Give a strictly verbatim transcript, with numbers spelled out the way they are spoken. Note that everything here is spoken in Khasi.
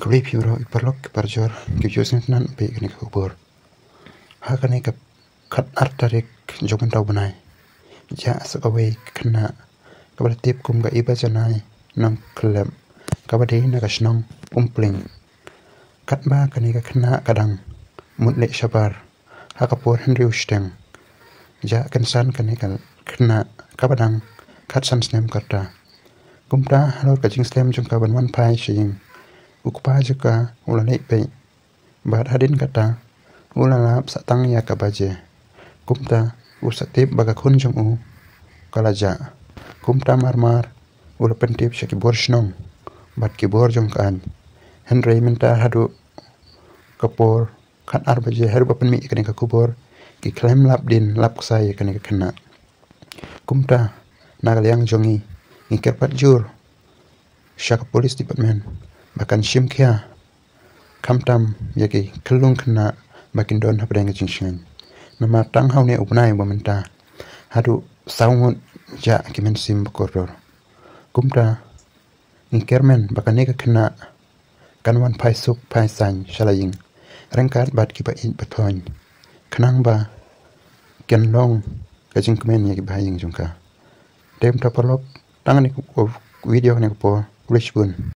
Khublei phi baroh ki paralok ki parajor ki viewers, ngan pynpaw kane ka khubor. Ha kane ka khatar tarik jong mynta u bnai, jia sa kawei ka khynnah kaba la tip kum ka Eva Janai Nongkhlem, kaba dei na ka shnong Umpling. Katba kane ka khynnah ka dang mut leh shabar ha ka por hynriew shiteng, jia kynsan kane ka khynnah kaba dang khatsan snem ka rta. Kumta halor ka jingslem jong ka ban wan phai sha ïing, u kpa jong ka u la leit peit, bad hadien kata u la lap sa tang ïa ka baje. Kumta u sa tip ba ka khun jong u ka la jah. Kumta marmar u la pyntip sha ki bor shnong bad ki bor jong ka aiñ. Hynrei mynta haduh ka por khatar baje haduh ba pynmih kane ka khubor, ki khlem lap dien lap ksai ïa kane ka khynnah. Kumta na ka liang jong ngi, ngi kyrpad jur sha ka police department ba kan shim khia khamtam ïa ki khyllung khynnah ba kin don hapdeng ka jingshngaiñ. Namar tang ha une u bnai ba mynta haduh saw ngut jia ki mynsiem ba kordor. Kumta ngi kyrmen ba kane ka khynnah kan wan phai suk phai saiñ sha la ïing ryngkat bad kiba ïeit ba thoiñ, khnang ba kan long ka jingkmen ïa kiba ha ïing jong ka. Te kumta paralok, tang kane ka video kane ka por, khublei shibun.